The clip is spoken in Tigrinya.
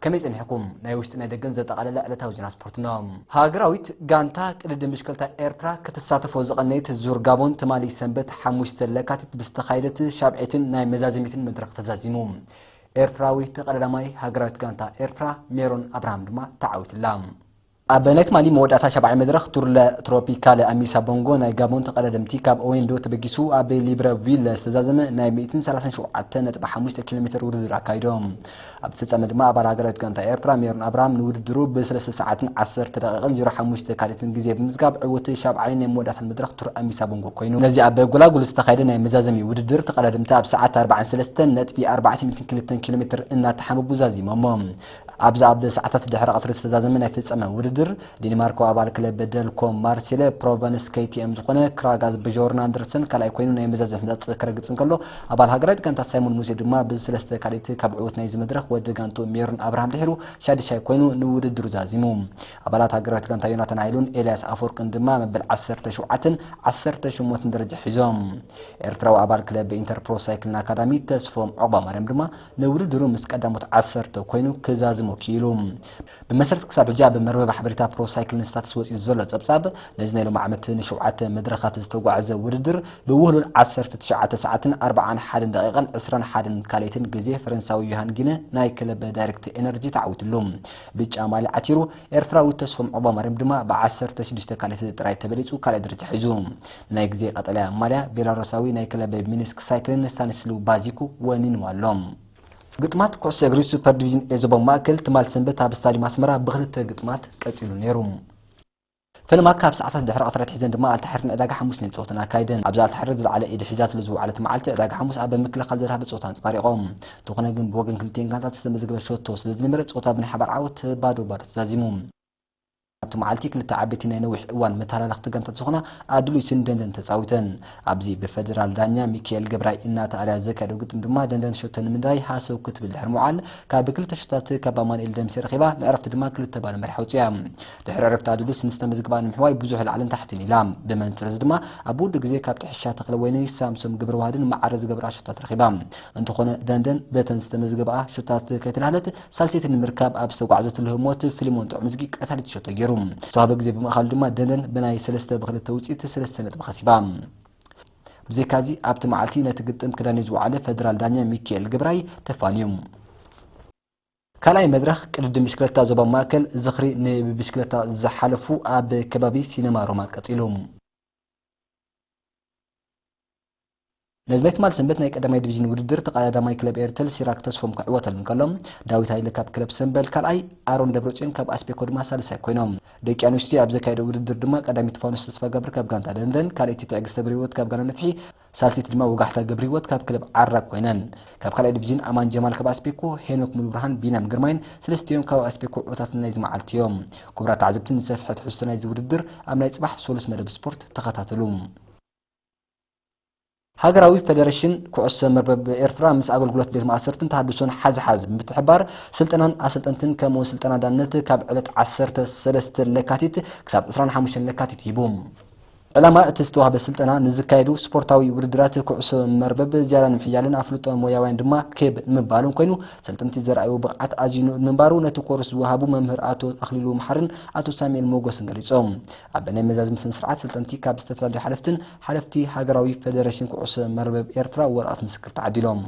ከመይ ጸኒሕኩም? ናይ ውሽጢ ናይ ደገን ዘጠቓለለ ዕለታዊ ዜና ስፖርትና። ሃገራዊት ጋንታ ቅድድም ብሽክለታ ኤርትራ ክትሳተፎ ዝቐነየት ዙር ጋቦን ትማሊ ሰንበት ሓሙሽተ ለካቲት ብዝተኻየደት ሻብዐይትን ናይ መዛዘሚትን መድረኽ ተዛዚሙ። ኤርትራዊ ተቐዳዳማይ ሃገራዊት ጋንታ ኤርትራ ሜሮን ኣብርሃም ድማ ተዓዊትላ። ኣብ ናይ ትማሊ መወዳእታ ሻብዓይ መድረኽ ቱር ለ ትሮፒካል ኣሚሳ ቦንጎ ናይ ጋቦን ተቐዳደምቲ ካብ ኦዌንዶ ተበጊሱ ኣብ ሊብረቪል ዝተዛዘመ ናይ ሚእትን ሰላሳን ሸውዓተ ነጥቢ ሓሙሽተ ኪሎ ሜትር ውድድር ኣካይዶም። ኣብ ፍጻመ ድማ ኣባል ሃገራዊት ጋንታ ኤርትራ ሜሮን ኣብርሃም ንውድድሩ ብሰለስተ ሰዓትን ዓሰርተ ደቂቕን ዜሮ ሓሙሽተ ካሊትን ግዜ ብምዝጋብ ዕውት ሻብዓይ ናይ መወዳእታን መድረኽ ቱር ኣሚሳ ቦንጎ ኮይኑ። ነዚ ኣብ ጎላጉል ዝተኻየደ ናይ መዛዘሚ ውድድር ተቐዳደምቲ ኣብ ሰዓት ኣርባዓን ሰለስተን ነጥቢ ኣርባዕተ ሚእትን ክልተን ኪሎ ሜትር እናተሓንበቡ ዛዚሞሞ። ኣብዚ ኣብ ሰዓታት ድሕሪ ቀትሪ ዝተዛዘመ ናይ ፍጻመ ውድድር ዴንማርካዊ ኣባል ክለብ ደልኮ ማርሴለ ፕሮቨንስ ከይ ቲ ኤም ዝኾነ ክራጋዝ ብጆርን ኣንደርሰን ካልኣይ ኮይኑ ናይ መዛዘሚ ነጥቢ ከረግጽ እንከሎ፣ ኣባል ሃገራዊት ጋንታ ሳይሞን ሙሴ ድማ ብሰለስተ ካልኢት ካብ ዕውት ናይዚ መድረኽ ወዲ ጋንቱ ሜሮን ኣብርሃም ድሒሩ ሻድሻይ ኮይኑ ንውድድሩ ዛዚሙ። ኣባላት ሃገራዊት ጋንታ ዮናታን ሃይሉን ኤልያስ ኣፈወርቅን ድማ መበል ዓሰርተ ሸውዓተን ዓሰርተ ሸሞንተን ደረጃ ሒዞም። ኤርትራዊ ኣባል ክለብ ኢንተር ፕሮ ሳይክልን ኣካዳሚ ተስፎም ዑቕባማርያም ድማ ንውድድሩ ምስ ቀዳሞት ዓሰርተ ኮይኑ ክዛዝሞ ክኢሉ። ብመሰረት ክሳብ ሕጂ ኣብ መርበብ ሓበሬታ ፕሮ ሳይክልን ስታትስ ወፂኡ ዘሎ ጸብጻብ፣ ነዚ ናይ ሎም ዓመት ንሸውዓተ መድረኻት ዝተጓዕዘ ውድድር ብውህሉል ዓሰርተ ትሽዓተ ሰዓትን ኣርባዓን ሓደን ደቂቕን ዕስራን ሓደን ካልኢትን ግዜ ፈረንሳዊ ዮሃን ጊነ ናይ ክለብ ዳይሬክት ኤነርጂ ተዓዊትሉ። ብጫ ማልያ ዓቲሩ ኤርትራዊ ተስፎም ዑቕባማርያም ድማ ብዓሰርተ ሽዱሽተ ካልኢት ጥራይ ተበሊጹ ካልኣይ ደረጃ ሒዙ። ናይ ግዜ ቀጠልያ ማልያ ቤላሩሳዊ ናይ ክለብ ሚኒስክ ሳይክልን ስታኒስልው ባዚኩ ወኒንዋ ኣሎ። ግጥማት ኩዕሶ እግሪ ሱፐር ዲቪዥን ኤ ዞባ ማእከል ትማል ሰንበት ኣብ ስታዲየም ኣስመራ ብክልተ ግጥማት ቀጺሉ ነይሩ። ፈለማ ካብ ሰዓታት ድሕሪ ቀትሪ ኣትሒዘን ድማ ኣልታሕርን ዕዳጋ ሓሙስ ናይ ጸወተን ኣካይደን። ኣብዚ ኣልታሕር ዝለዓለ ኢድ ሒዛትሉ ዝወዓለት መዓልቲ ዕዳጋ ሓሙስ ኣብ ምክልኻል ዘድሃበ ጸወታ ኣንጸባሪቖም። እንተኾነ ግን ብወገን ክልቲኤን ጋንታት ዝተመዝገበ ሸቶ ስለ ዝነበረ ጸወታ ብናይ ሓባር ዓወት ባዶ ባዶ ተዛዚሙ። ኣብቲ መዓልቲ ክልተ ዓበይቲ ናይ ነዊሕ እዋን መተላለኽቲ ጋንታት ዝኾና ኣዱሊስን ደንደን ተጻዊተን። ኣብዚ ብፈደራል ዳኛ ሚካኤል ገብራይ እናተኣርያ ዘካየዶ ግጥም ድማ ደንደን ሸቶ ንምንዳይ ሃሰው ክትብል ድሕሪ ምውዓል ካብ ክልተ ሸቶታት ካብ ኣማኑኤል ደምሴ ረኺባ ንዕረፍቲ ድማ ክልተ ባዶ መሪሓ ኣውፅያ። ድሕሪ ዕረፍቲ ኣዱሊስ ንዝተመዝግባ ንምሕዋይ ብዙሕ ላዕልን ታሕትን ኢላ። ብመንፅር እዚ ድማ ኣብ ውድድር ግዜ ካብ ጥሕሻ ተኽለወይኒ ሳምሶም ገብረዋህድን ማዕረ ዝገብራ ሸቶታት ረኺባ። እንተኾነ ደንደን በተን ዝተመዝገበኣ ሸቶታት ከይተላህለት ሳልሰይቲ ንምርካብ ኣብ ዝተጓዕዘትሉ ህሞት ፊልሞን ጥዑምዝጊ ቀታሊት ሸቶ ገይሩ። ዝተዋህበ ግዜ ብምእኻሉ ድማ ደንደን ብናይ ሰለስተ ብክልተ ውፅኢት ሰለስተ ነጥቢ ከሲባ። ብዘይካዚ ኣብቲ መዓልቲ ነቲ ግጥም ክዳኒ ዝወዓለ ፈደራል ዳኛ ሚካኤል ገብራይ ተፋንዩ። ካልኣይ መድረኽ ቅድድም ብሽክለታ ዞባ ማእከል ዝኽሪ ንብሽክለታ ዝሓለፉ ኣብ ከባቢ ሲነማ ሮማ ቀጺሉ። ነዚ ናይ ትማል ሰንበት ናይ ቀዳማይ ዲቪዥን ውድድር ተቐዳዳማይ ክለብ ኤርተል ሲራክ ተስፎም ክዕወተሉ እንከሎ፣ ዳዊት ሃይለ ካብ ክለብ ሰምበል ካልኣይ፣ ኣሮን ደብረጽዮን ካብ ኣስፔኮ ድማ ሳልሳይ ኮይኖም። ደቂ ኣንስትዮ ኣብ ዘካየደ ውድድር ድማ ቀዳሚት ፋኑስ ተስፋ ገብር ካብ ጋንታ ደንደን፣ ካልኣይቲ ትዕግስተ ብርህይወት ካብ ጋና ነፍሒ፣ ሳልሲት ድማ ወጋሕታ ገብርህይወት ካብ ክለብ ዓራግ ኮይነን። ካብ ካልኣይ ዲቪዥን ኣማን ጀማል ካብ ኣስፔኮ፣ ሄኖክ ሙሉብርሃን፣ ቢንያም ግርማይን ሰለስቲኦም ካብ ኣስፔኮ ዕዉታት ናይዚ መዓልቲ እዮም። ክቡራት ተዓዘብቲ፣ ንሰፍሐ ትሕዝቶ ናይዚ ውድድር ኣብ ናይ ጽባሕ ሶሉስ መደብ ስፖርት ተኸታተሉ። ሃገራዊ ፈደረሽን ኩዕሶ መርበብ ኤርትራ ምስ ኣገልግሎት ቤት ማእሰርትን ተሃድሶን ሓዚ ሓዚ ብምትሕብባር ስልጠናን ኣሰልጠንትን ከምኡውን ስልጠና ዳነት ካብ ዕለት ዓሰርተ ሰለስተ ለካቲት ክሳብ ዕስራን ሓሙሽተን ለካቲት ሂቡ። ዕላማ እቲ ዝተዋህበ ስልጠና ንዝካየዱ ስፖርታዊ ውድድራት ኩዕሶ መርበብ ዝያዳ ንምሕያልን ኣፍልጦ ሞያውያን ድማ ክብ ንምባልን ኮይኑ፣ ሰልጠንቲ ዘርኣይዎ ብቕዓት ኣዝዩ ንኡድ ምንባሩ ነቲ ኮርስ ዝወሃቡ መምህር ኣቶ ኣኽሊሉ መሓርን ኣቶ ሳሙኤል ሞጎስን ገሊጾም። ኣብ ናይ መዛዝሚ ስነ ስርዓት ሰልጠንቲ ካብ ዝተፈላለዩ ሓለፍትን ሓለፍቲ ሃገራዊ ፈደረሽን ኩዕሶ መርበብ ኤርትራ ወረቐት ምስክር ተዓዲሎም።